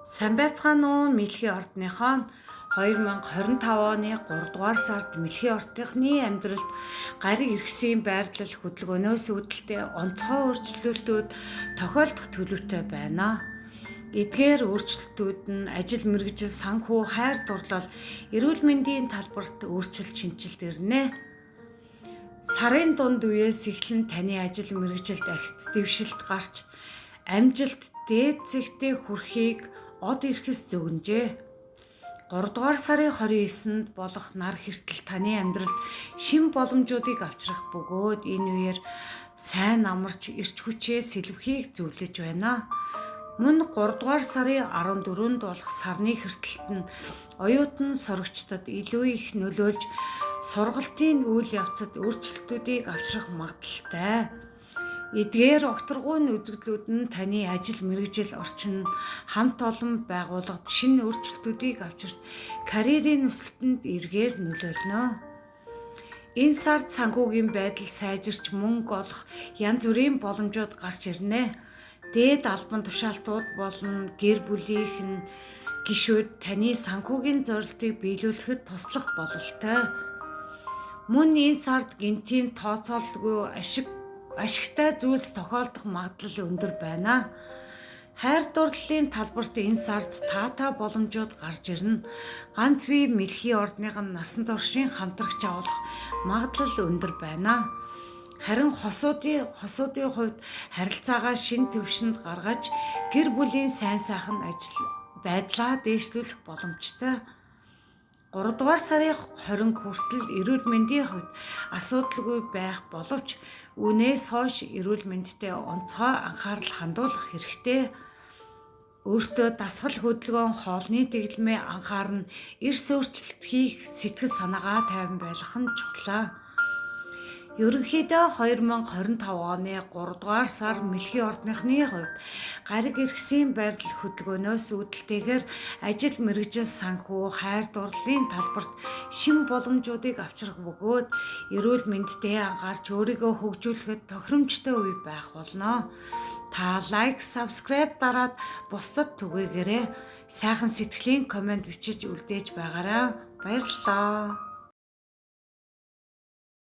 Сайн байцгаана уу Мэлхий ордныхоо 2025 оны 3 дугаар сард Мэлхий ордныхны амьдралд гариг эргэсийн байрлал хөдөлгөөнөөс үүдэлтэй онцгой өөрчлөлтүүд тохиолдох төлөвтэй байна. Эдгээр өөрчлөлтүүд нь ажил мэргэжил, санхүү, хайр дурлал, эрүүл мэндийн талбарт өөрчлөлт шинэчлэлт ирнэ. Сарын дунд үеэс эхлэн таны ажил мэргэжилд агц дэвшилт гарч амжилт дээд зэгтээ хүрэхийг од эрхэс зөгнөжээ. 3 дугаар сарын 29-нд болох нар хэртэл таны амьдралд шин боломжуудыг авчрах бөгөөд энэ үеэр сайн амарч эрч хүчээ сэлвхийг зөвлөж байна. Мөн 3 дугаар сарын 14-нд болох сарны хэртэлт нь оюутан сорогчдод илүү их нөлөөлж сургалтын үйл явцад өөрчлөлтүүдийг авчрах магадлалтай. Эдгээр огторгуйн үзэгдлүүд нь таны ажил мэргэжил орчин хамт олон байгууллагад шинэ өөрчлөлтүүдийг авчирч карьерийн өсөлтөнд эргээр нөлөөлнө. Энэ сард санхүүгийн байдал сайжирч мөнгө олох янз бүрийн боломжууд гарч ирнэ. Дээд албан тушаалтууд болон гэр бүлийнх нь гишүүд таны санхүүгийн зорилтыг биелүүлэхэд туслах бололтой. Мөн энэ сард гэнтийн тооцоололгүй ашигтай зүйлс тохиолдох магадлал өндөр байна. Хайр дурлалын талбарт энэ сард таатай боломжууд гарч ирнэ. Ганц бие Мэлхий ордных нь насан туршийн хамтрагч авах магадлал өндөр байна. Харин хосуудын хувьд харилцаагаа шинэ түвшинд гаргаж гэр бүлийн сайн сайхан ажил байдлаа дээшлүүлэх боломжтой. 3 дугаар сарын 20 хүртэл эрүүл мэндийн хувьд асуудалгүй байх боловч үүнээс хойш эрүүл мэндтэй онцгой анхаарал хандуулах хэрэгтэй. Өөртөө дасгал хөдөлгөөн, хоолны дэглэмээ анхаарна, эрс өөрчлөлт хийх сэтгэл санаагаа тайван байлгах нь чухлаа. Ерөнхийдөө 2025 оны 3 дугаар сар Мэлхий ордныхны хувьд гариг эргэсийн байрлал хөдөлгөөнөөс үүдэлтэйгээр ажил мэргэжил, санхүү, хайр дурлалын талбарт шин боломжуудыг авчрах бөгөөд эрүүл мэндтэй анхаарч өөрийгөө хөгжүүлэхэд тохиромжтой үе байх болно. Та лайк, subscribe дараад бусдад түгээгээрэй. Сайхан сэтгэлийн коммент бичиж үлдээж байгаарай. Баярлалаа.